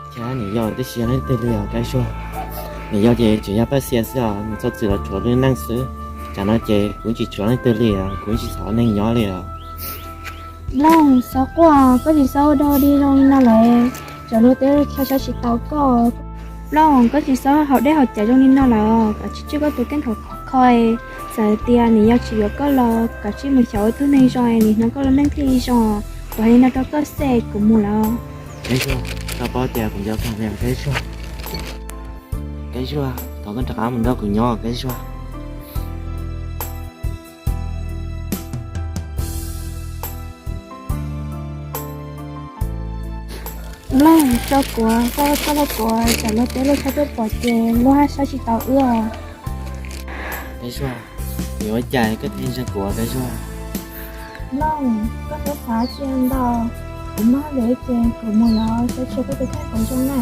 Cas niam yau twb tsis yog leej twg li os Kab Zuag. Niam yau ces tseem yog Paj Xia xwb os, nws txhob txwm los rhuav lub neej xwb. Tsam no ces kuv tsis tshuav leej twg li os, kuv tsis xav ua neeg nyob li os. Nplooj, txhob quaj, koj tsis txhob ua dog dig zoo li no lawm, tsam luag tej lub chaw saib tsis taus koj. Nplooj, koj tsis txhob haus dej haus cawv zoo li no lawm, kav tsij tswj koj tus kheej khov kho. Txawm tias niam yau tsis yuav koj los kav tsij mus xyaum ua tug neeg zoo, nim no koj lub neej thiaj li zoo. Kuv hais li no rau koj xwb, kuv mus lawm. Kab Zuag, koj paub tias kuv nco koj li os Kab Zuag. Kab Zuag, thov koj rov qab mus nrog kuv nyob Kab Zuag. Nplooj, tso kuv, koj tso kuv, tsam luag tej lub chaw tuaj pom ces luag saib tsis taus wb os. Kab Zuag, yuav ua cas koj thiaj ntseeg kuv Kab Zuag? Nplooj, koj txhob xav tsis ntau, kuv mob lawm ces kuv mus los sawv tshuam koj tus kheej kom zoo na.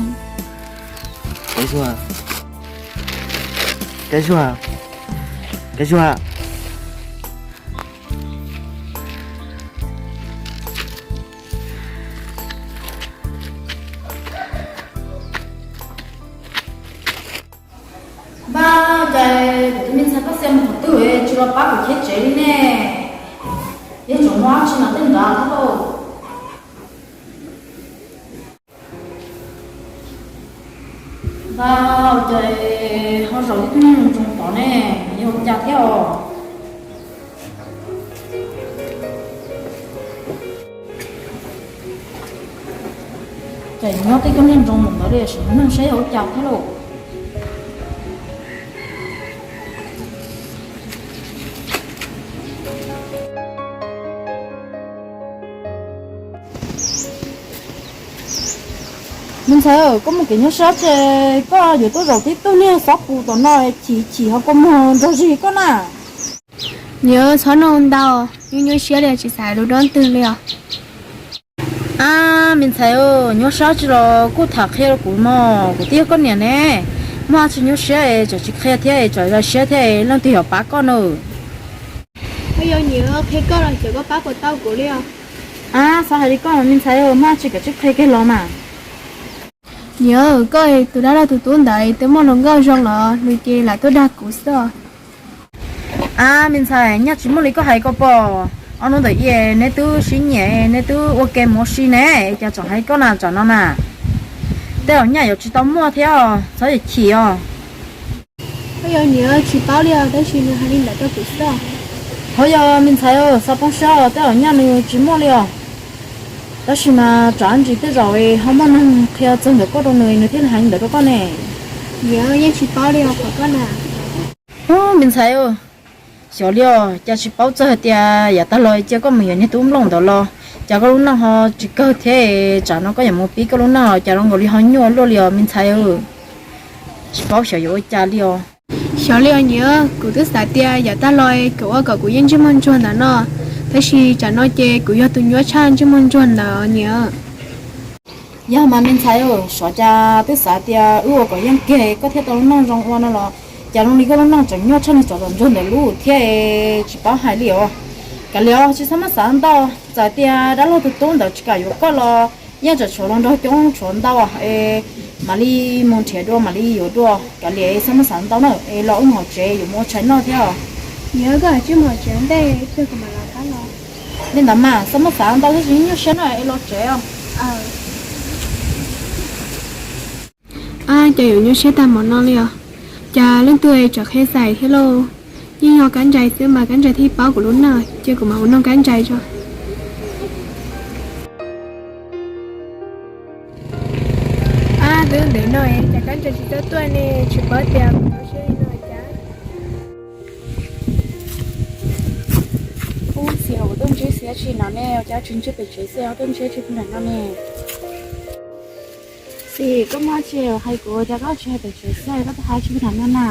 Kab Zuag, Kab Zuag, Kab Zuag. Npab, cas kuv tus me ntxhais Paj Xia mus qhov twg tsis los pab kuv cheb tsev li ne? Yeej tseem muaj dab tsi no tej nrad thiab lauj. Npab, cas ho zaum tib tug niag nroos tod ne, yog ua cas thiab os? Cas nyob tib tug niag nroos ntawd li, sim neeg saib yog ua cas thiab lauj. Me ntxhais, koj muaj kev nyuaj siab ces koj yuav tuaj zaum tib tug niag xob pus tom no chim chim ho kua muag nrog zig koj na. Niam, txhob nug ntau, nyuaj nyuaj siab li tsis xav lus dab twg li os. A, me ntxhais, nyuaj siab tsis los kuj tham qhia rau kuv mog, kuv twb yog koj niam ne. Muaj dab tsi nyuaj siab es tsam tsis qhia thiab es tsam zoo siab thiab es leej twg yuav pab koj na? Koj yog niam qhia koj los xyov koj pab puas tau kuv li os. A, xav hais li koj me ntxhais, muaj dab tsi kav tsij qhia kiag los mas. Niam, koj tus dab laug tus tub ntawd twb muaj hluas nkauj zoo lawm, nws ces lam tuaj dag kuv xwb os. A, me ntxhais, nyaj tsis muaj li koj hais ko pom. Ob hnub ntawd neb twb sib nyiam neb twb ua ke mus ua si ne, cas tseem hais koj na tsam no na. Tej zaum nyaj yuav tsis tau muaj thiab os, txhob yam chim os. Koj yog niam tsis paub li os, tab sis nws hais li ntawd rau kuv xwb. Hauv yog me ntxhais, txhob poob siab, tej zaum nyaj nws tsis muaj li os. Tab sis mas tsam ntsis tej zaum ho muaj neeg qhia txog ntawm koj rau nws, nws thiaj li hais li ntawd rau koj ne. Niam yeej tsis paub li os, qhov koj na. Ub, me ntxhais, xyov li os, cas tsis paub txog hais tias yav tag los cia koj mus yuav niag tub nplooj ntawd los, cas koj lub neej ho tsis kawg thiab, tsam no koj yuav mus pib koj lub neej los cas zoo nkaus li ho nyuaj luaj li os me ntxhais. Tsis paub xyov yuav ua cas li os. Xyov li os niam, kuv twb xav tias yav tag los kom ua kom kuv yeej ntsej muag ntsuag ntawm no, tab sis tsam no ces kuv yog tus nyuaj tshaj ntsej muag ntsuag ntawd niam. Yog mas me ntxhais, xyov cas twb xav tias wb ua kom yeej kiag koj thiaj tau lub neej zoo ua no los, cas zoo li koj lub neej tseem nyuaj tshaj niag tsov tom ntsuag ntawm lub thiab, tsis paub hais li os. Kav liam, tsis txhob muab xav ntau, txawm tias dab laug tus tub ntawd tsis kam yuav koj los yeej tseem tshuav hluas nraug coob tshuav ntau es mam li mus nrhiav dua mam li yuav dua. Kav liam, txhob muab xav ntau na, es los wb mus hauv tsev yuav mus ua tshais noj thiab os. Niam, koj hais tsis mus hauv tsev ntej, kuv mam los thiab los. Li ntawd mas txhob muab xav ntau thiab tsis nyuaj siab na, es los tsev os. Ab, cas yuav nyuaj siab tag npaum no li os. Cas leej twg tseem qhia xais thiab lauj. Yeej yog Kab Nrais xwb mas Kab Nrais thiaj paub kuv lub neej, cia kuv mam mus nug Kab Nrais tso. Ab, twb ntev no es cas Kab Nrais tsis tau tuaj ne, tsis paub tias kuv nyuaj siab li no cas. Ub, Xis, kuv tuaj ntsib Xis tsis no ne, cas tsis ntsib pem tsev xwb, tuaj ntsib tsis pem no ne. Xis, koj muaj tsi hais kuv, cas koj tsis hais pem tsev xwb, koj tuaj hais tsis pem no na?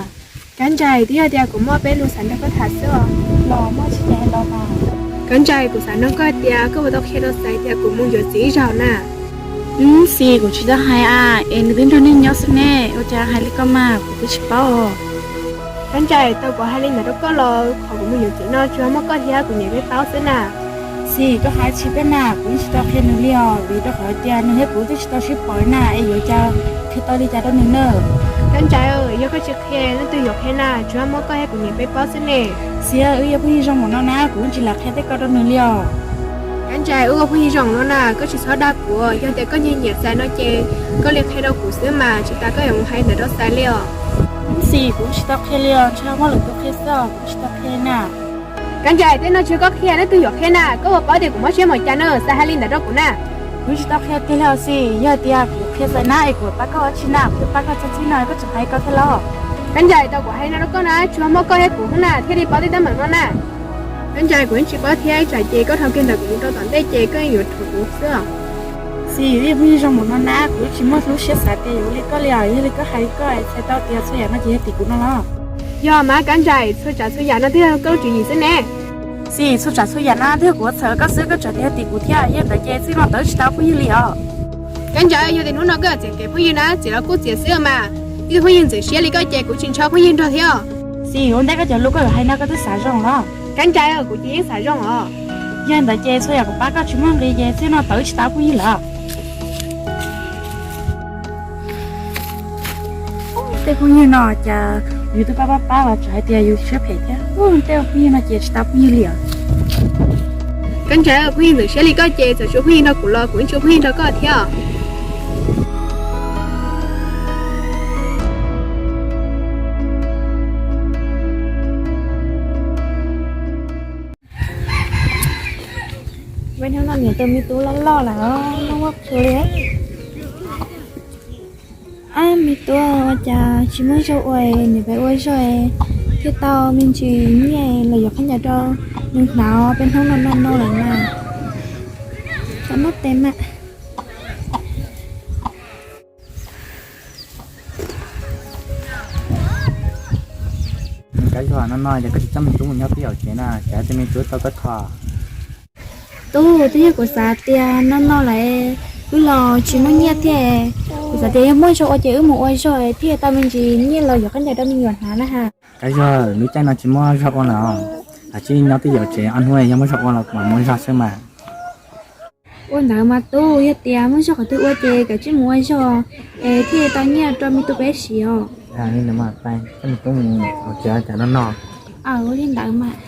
Kab Nrais, twb yog tias kuv muaj peb lus xav nrog koj tham xwb os. Los muaj tsi ces hais los mas. Kab Nrais, kuv xav nug koj tias koj puas tau qhia rau Xais tias kuv mus yuav txiv ib zaug na? Xis, kuv tsis tau hais a, es nws twb nrog neeg nyob xwb ne, ua cas hais li ko mas kuv twb tsis paub. Kab Nrais, tau kuv hais li ntawd rau koj los qhov kuv mus yuav txiv no tsuas muaj koj thiab kuv niam peb paub xwb na. Xis, koj hais tsis peb na, kuv yeej tsis tau qhia nws li os, vim rau qhov tias nws thiab kuv twb tsis tau sib paub na, es yuav ua cas qhia tau li cas rau nws na. Kab Ntsais, yog koj tsis qhia leej twg yuav qhia na, tsuas muab koj thiab kuv niam peb paub xwb ne. Xis, wb yog phooj ywg zoo npaum no na, kuv yeej tsis lam qhia tej ko rau nws li os. Kab Ntsais, wb ua phooj ywg zoo no na, koj tsis txhob dag kuv, yog tias koj nyiam Xais no ces koj li qhia rau kuv xwb mas, tsis tas koj yuav mus hais ntawd rau Xais li os. Xis, kuv tsis tau qhia li os, ntshe muaj lwm tus qhia xwb os, kuv tsis tau qhia na. Kab Ntsais, tej no tsis yog koj qhia, leej twg yuav qhia na, koj puas paub tias kuv mob siab npaum cas na, Xais hais li ntawd rau kuv na. Kuv tsis tau qhia tiag li os Xis, yog tias kuv qhia Xais na es kuv pab koj ua tsi na, kuv pab koj txog txij no koj tseem hais ko thiab los. Kab Ntsais, tau kuv hais no rau koj na, tsuas muaj koj thiab kuv xwb na thiaj li paub tej teeb meem no na. Kab Ntsais, kuv yeej tsis paub thiab, tsam ces koj dhau kiag ntawm kuv mus rau tom ntej ces koj yeej yuav thuam kuv xwb os. Xis, wb yog phooj ywg zoo npaum no na, kuv tsis muaj lub siab xav tias yuav ua li koj li os, yog li koj hais li koj es txhais tau tias txhua yam no ces yog tim kuv no los. Yog mas Kab Ntsais, txhua tsav txhua yam no twb yog koj lub tswv yim xwb ne. Xis, txhua tsav txhua yam no twb yog kuv ua txhaum rau koj xwb, koj tseem tias yog tim kuv thiab, yog ntawd ces txij no tawm wb tsis tau phooj ywg li os. Kab Ntsais, yog tias hnub no koj txia kev phooj ywg na, txiav los kuj txiav xwb mas, ib tug phooj ywg ntxim siab li koj ces kuv tsis ntshaw phooj ywg nrog thiab. Xis, ua ntej koj cov lus koj yuav hais no koj twb xav zoo los? Kab Ntsais, kuv ces yeej xav zoo os. Yog ntawd ces txhua yam kuv pab koj tsis muaj nqis ces txij no tawm wb tsis tau phooj ywg lawm. Tej phooj ywg no cas yus twb pab pab pab los tseem hais tias yus siab phem thiab. Tej phooj ywg no ces tsis tau phooj ywg li os. Kab Ntsais, phooj ywg ntxim siab li koj ces txawm tsis ua phooj ywg nrog kuv los kuv yeej tsis ua phooj ywg nrog koj thiab. Hnub no niam tus me tub loj loj lawm, loj muaj plhus li. Ab, me tub, ua cas tsis muaj zog ua, niam peb ua zog thiaj tau me ntsis nyiaj los yuav khaub ncaws rau nws hnav, peb hnub no noj noj lawm na. Tau noj tes mas. Kab Zuag, no no ces koj tsis coj me tub mus nyob peb yawm tsev na, tsam tus me tub tau koj kho. Tub, twb yog kuv xav tias no no lawm wb los tsis muaj nyiaj thiab, kuv xav tias yog muaj zog ua ces wb mus ua zog thiaj tau me ntsis nyiaj los yuav khaub ncaws rau me nyuam hnav na ha. Kab Zuag, lub caij no tsis muaj zog ua lawm, kav tsij nyob twj ywm tsev ob hnub, yog muaj zog ua los mam mus zog xwb mas. Ua ntawd mas tub, yog tias muaj zog qhov twg ua ces kav tsij mus ua zog es thiaj tau nyiaj rau me tub peb siv os. Coj me tub mus hauv tsev cov no no. Aw, ua li ntawd mas.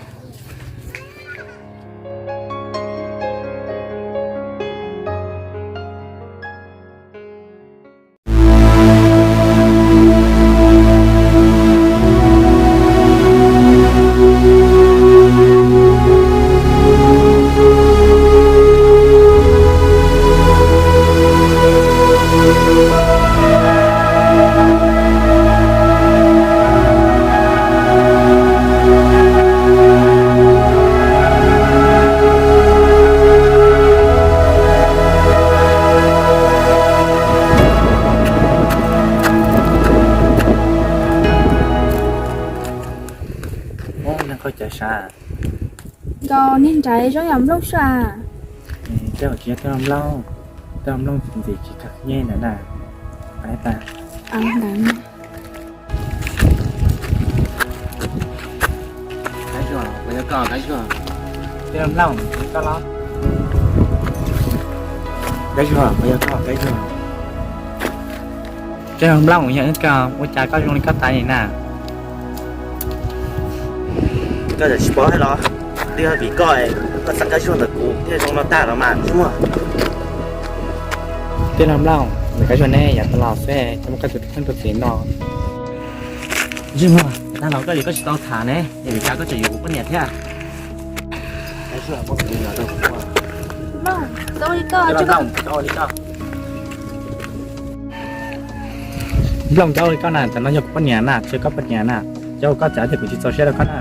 Ub, neeg qaug cawv sav. Nkaus niag nraiv zoo yam nplooj sua. Tej zaum tsis yog tej nplooj, tej nplooj ntxim tsis kawg nyiaj ntawd na. Ntawd. Kab Zuag, puas yog koj Kab Zuag? Tej nplooj koj los? Kab Zuag, puas yog koj Kab Zuag? Tej nplooj yog wb koj, ua cas koj zoo li koj tas li na? Koj tsis paub thiab los? Twb yog vim koj, koj xa Kab Zuag ntawm kuv thiaj zoo no tag los mas Ntsij Muag. Tej nplooj, nws Kab Zuag ne yav tas los xwb, coj muab koj tus kheej rau txiv no. Ntsij Muag, tag los koj li koj tsis tau tham ne, es vim cas koj tseem yuav kuv poj niam thiab? Nplooj, koj ua li koj na, cov no yog kuv poj niam na, tsis yog koj poj niam na, cov uas koj txav tias kuv tsis txaus siab rau koj na.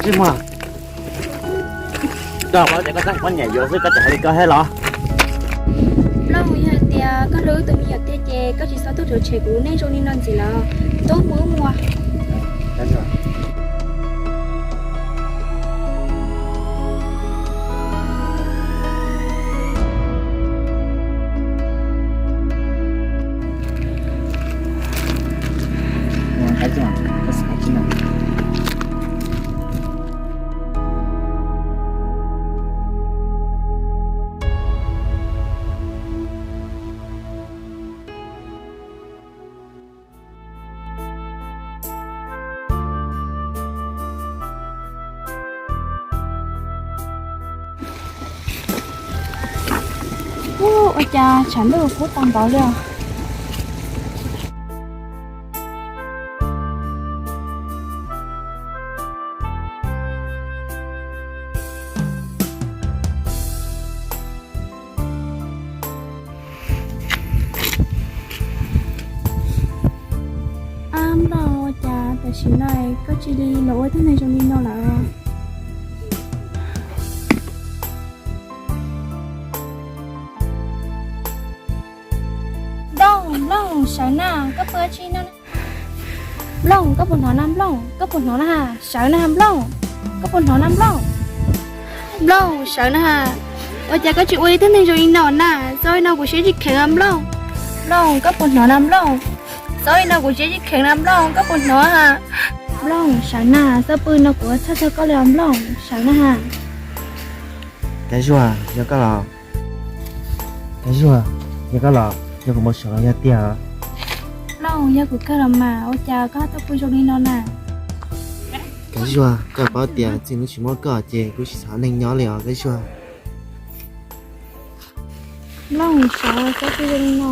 Ntsij Muag, koj paub tias koj txaj kuv poj niam yuav xwb koj tseem hais li koj thiab los? Nplooj, yog hais tias koj hlub wb tus me nyuam tiag ces koj tsis txhob tuaj rhuav tshem kuv lub neej zoo li no ntxiv lawm. Tub, mus wb mus. Cas tshav ntuj kub tag npaum li os. Ab Nplooj, ua cas tam sim no koj cia li los ua tib neeg zoo li no lawm? Nplooj, Nplooj, sawv na, koj puas tsis no? Nplooj, koj puas hnov na Nplooj? Koj puas hnov na? Sawv na Nplooj, koj puas hnov na Nplooj? Nplooj, sawv na. Ua cas koj tsis ua ib tug neeg zoo li no na? Txhob li no kuv siab tsis kheev Nplooj. Nplooj, koj puas hnov na Nplooj? Txhob li no kuv siab tsis kheev na Nplooj, koj puas hnov? Nplooj, sawv na, txhob pw no kuv txhawj txog koj li os Nplooj, sawv na. Kab Zuag, yog koj los? Kab Zuag, yog koj los? Yog kuv mus sawv los yog tiag? Nplooj, yog kuv kawg los mas, ua cas koj tuaj pw zoo li no na? Kab Zuag, koj paub tias txij hnub tsis muaj koj ces kuv tsis xav neej nyob li os Kab Zuag. Nplooj, sawv, koj pw zoo li no.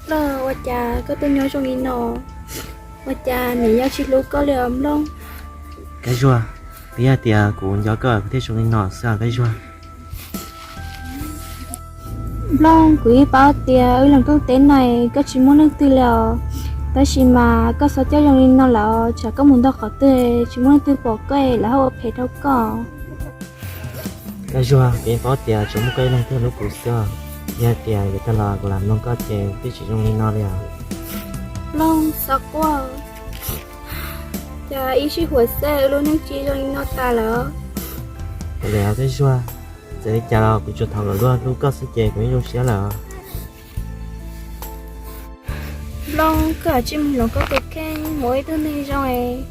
Nplooj, ua cas koj tuaj nyob zoo li no? Ua cas niam yau tsis hlub koj li os Nplooj? Kab Zuag, twb yog tias kuv nco koj kuv thiaj zoo li no xwb os Kab Zuag. Nplooj, kuv yeej paub tias wb los rooj teb no koj tsis muaj leej twg li os, tab sis mas koj xav coj zoo li no lawm, tsam koj mus nto qhov twg tsis muaj leej twg pom koj lawv ho ua phem rau koj. Kab Zuag, kuv yeej paub tias tsuas muaj koj ib leeg thiaj hlub kuv xwb os. Yog tias yuav tag los kuv lam mloog koj ces twb tsis zoo li no li os. Nplooj, xav quaj, cas ib sij huam xwb wb lub neej cia zoo li no tas lawm. Kav liam Kab Zuag, txawm li cas los kuv tsuas thov kom luag hlub koj xwb ces kuv yeej zoo siab lawm. Nplooj, koj tsis mus hloov koj tus kheej mus ua ib tug neeg zoo es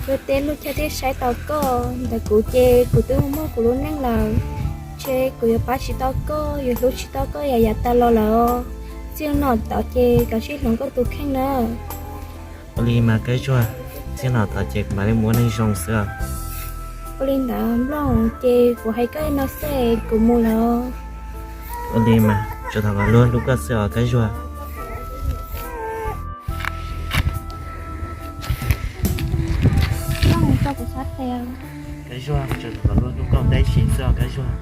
luag tej luag chaw thiaj saib tau koj. Ntawm kuv ces kuv twb muaj kuv lub neej lawm, ntshe kuv yuav pab tsis tau koj, yuav hlub tsis tau koj yav yav tas los lawm. Txij no tod ces koj sim hloov koj tus kheej nawb. Ua li mas Kab Zuag, txij no tod ces kuv mam li mus ua neeg zoo xwb os. Ua li ntawd Nplooj, ces kuv hais koj li no xwb kuv mus lawm. Ua li mas tsuas thov kom luag hlub koj xwb os Kab Zuag. Nplooj, tso kuv sab tes. Kab Zuag, tsuas thov kom luag hlub koj tab sis xwb os Kab Zuag.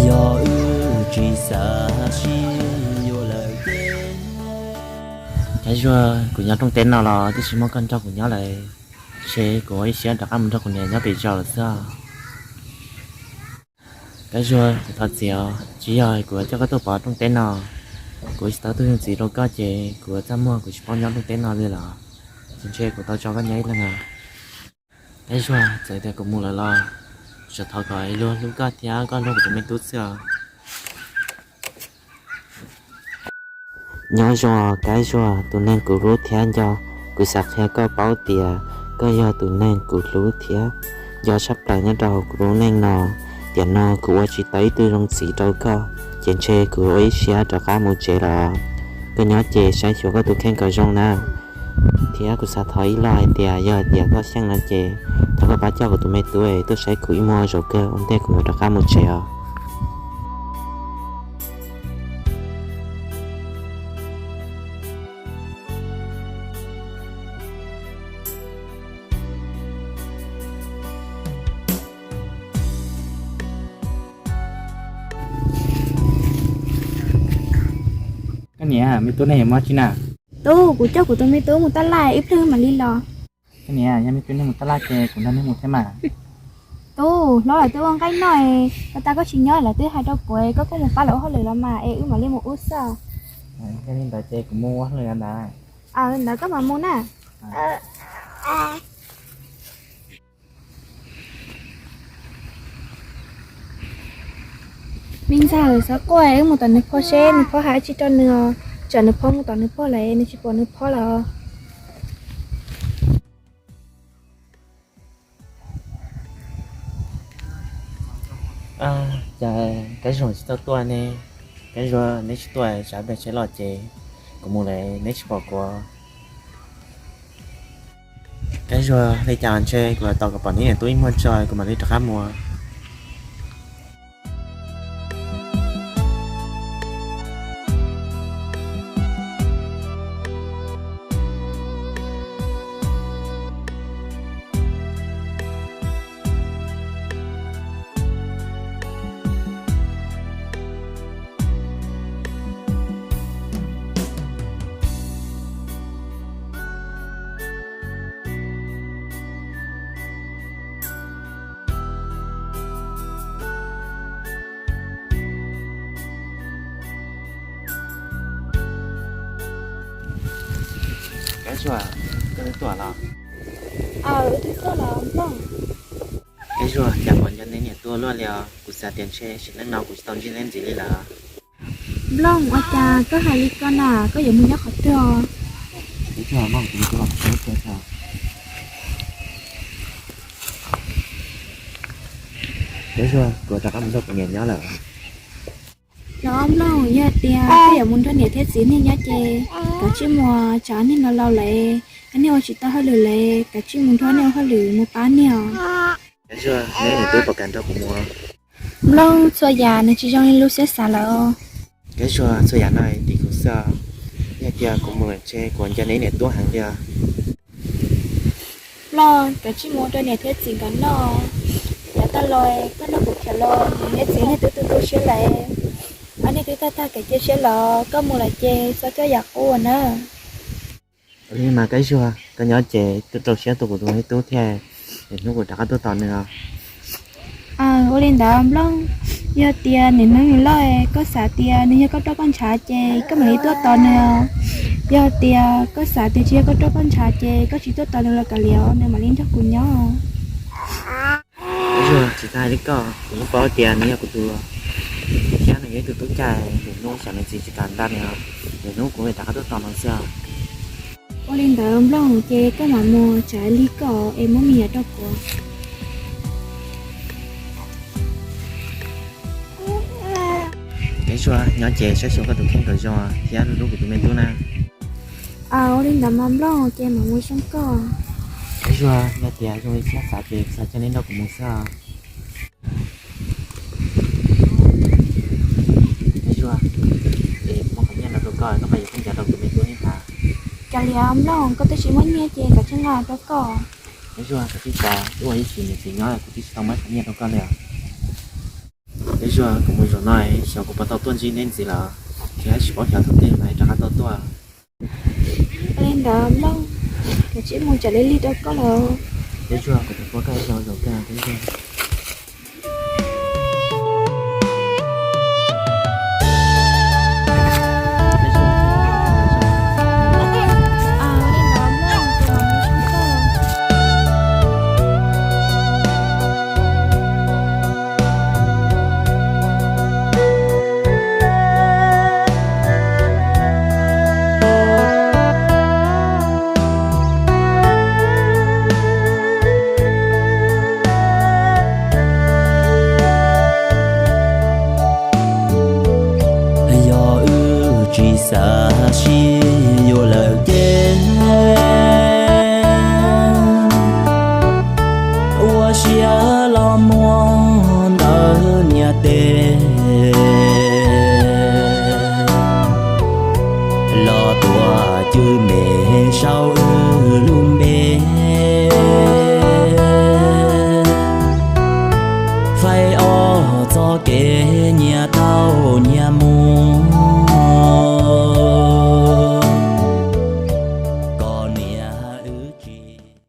Yog wb tsis xav sib yuav lawm ces, Kab Zuag, kuv nyob rooj teb no los twb tsis muaj koj nrog kuv nyob lawm, ntshe kuv ua ib siab rov qab mus nrog kuv niam nyob pem zos lawm xwb. Kab Zuag, kuv thov txim os, tsis yog kuv coj koj tuaj pov rooj teb no. Kuv tsis tau ib tug yooj txiv rau koj ces kuv txaj muag kuv tsis paub nyob rooj teb no li los, ces ntshe kuv tau tso koj nyob ib leeg os. Kab Zuag, txawm tias kuv mus lawm los tsuas thov kom luag hlub koj thiab koj hlub kuv tus me tub xwb os. Nyob zoo Kab Zuag, tus neeg kuv hlub thiab nco. Kuv xav qhia koj paub tias koj yog tus neeg kuv hlub thiab nco tshaj plaws nyob rau hauv kuv lub neej no. Tiam no kuv ua tsis tau ib tug zoo txiv rau koj, ces ntshe kuv ua ib siab rov qab mus tsev los. Koj nyob ces saib xyuas koj tus kheej kom zoo na. Thiab kuv xav thov ib lo hais tias yog hais tias koj xyeej no ces thov koj pab coj kuv tus me tub tuaj saib kuv ib muag zaum kawg ua ntej kuv yuav rov qab mus tsev os. Koj niam, me tub nej yuav mus tsi na? Tub, kuv coj kuv tus me tub mus taj laj ib pliag mam li los. Koj niam, yog me tub nej mus taj laj ces kuv nrog nej mus thiab mas. Tub, hlob lawv twb ua nqaij noj, koj tas koj tsis nyob lawv twb hais rau kuv, koj kuj mus pab lawv ua hauj lwm los mas es wb mam li mus ua xwb. Yog li ntawd ces kuv mus ua hauj lwm ntawd. Ntawd koj mam mus na. Me ntxawm, xav quaj wb mus tom nws phoj seb nws phoj hais tsi rau nws os, tsam nws phoj mus tom nws phoj lawm nws tsis pom nws phoj lawm. Cas Kab Zuag tsis tau tuaj ne? Kab Zuag, neb tsis tuaj tsam peb tsheb los ces kuv mus lawm neb tsis pom kuv. Kab Zuag, li cas ntshe kuv yuav tos kom pom neb niam tub ib muag tso kuv mam li rov qab mus. Kab Zuag, koj twb tuaj los? Aw, wb twb tuaj los Nplooj. Kab Zuag, cas pom nco neb niam tuaj luaj li os? Kuv xav tias ntshe sim neej no kuv tsis tau ntsib neb ntxiv li lawm. Nplooj, ua cas koj hais li ko na, koj yuav mus nyob qhov twg os? Kab Zuag, kuv rov qab mus nrog kuv niam nyob lawm. Los Nplooj, yog tias koj yuav mus nrog niam thiab txiv nej nyob ces kav tsij mus, tsam nej no laus lawm, nej ua tsis tau hauj lwm lawm, kav tsij mus nrog nej ua hauj lwm mus pab nej os. Kab Zuag, neb niam tub puas kam nrog kuv mus? Nplooj, txhua yam nws tsis zoo li lub siab xav lawm. Kab Zuag, txhua yam no tim kuv xwb, yog tias kuv mus lawm ntshe kuv nco neb niam tub heev li os. Nplooj, kav tsij mus rau niam thiab txiv nkawd noj. Yav tag los koj nrog kuv khiav los, niam thiab txiv nej twb tu tu siab lawm, nej twb tag tag kev cia siab los, koj mus lawm ces txhob coj yam qub nawb. Ua li mas Kab Zuag, koj nyob ces tu rau siab tu kuv tus me tub thiab, hnub kuv rov qab tuaj tos nws os. Aw, ua li ntawd Nplooj, yog tias nws hnub nws loj koj xav tias nws yog koj roj koj ntshav ces koj mam li tuaj tos nws os. Yog tias koj xav tias tsis yog koj roj koj ntshav ces koj tsis tuaj tos nws los kav liam, nws mam li nrog kuv nyob. Kab Zuag, tsis txhob hais li koj, kuv yeej paub tias nws yog kuv tus, thiab nws yog ib tug tub cai, lwm hnub xyov nws txiv tsis kam nta nws, lwm hnub kuv mam rov qab tuaj tos nws xwb. Ua li ntawd Nplooj, ces koj mam mus, tsam li koj es muab me nyuam rau kuv. Kab Zuag, nyob ces saib xyuas koj tus kheej kom zoo thiab hlub kuv tus me tub na. Aw, ua li ntawd mas Nplooj, ces mam mus zoo koj. Kab Zuag, yog tias zoo li siab xav ces xav cia neb nrog kuv mus xwb os. Kab Zuag, es muab qhov nyiaj no rau koj, koj pab yuav khaub ncaws rau kuv me tub neb ntag. Kav liam Nplooj, koj twb tsis muaj nyiaj ces kav tsij nqa rau koj. Kab Zuag, koj tsis xav, wb ua ib sim niam txiv nyob kuv twb tsis tau muab qhov nyiaj rau koj li os. Kab Zuag, kuv mus zaum no xyov kuv puas tau tuaj ntsib neb ntxiv lawm, thiab tsis paub xyov thaum twg mam rov qab tau tuaj. Ua li ntawd Nplooj, kav tsij mus, tsam li lig rau koj lawm. Kab Zuag, kuv tus poj koj ib zaug zaum kawg Kab Zuag. Yog wb tsis xav sib yuav lawm ces ua siab los muag ntawv niam tes los tuav cwj me saum wb lub npe. Faib ob txoj kev nyias tau nyias mus,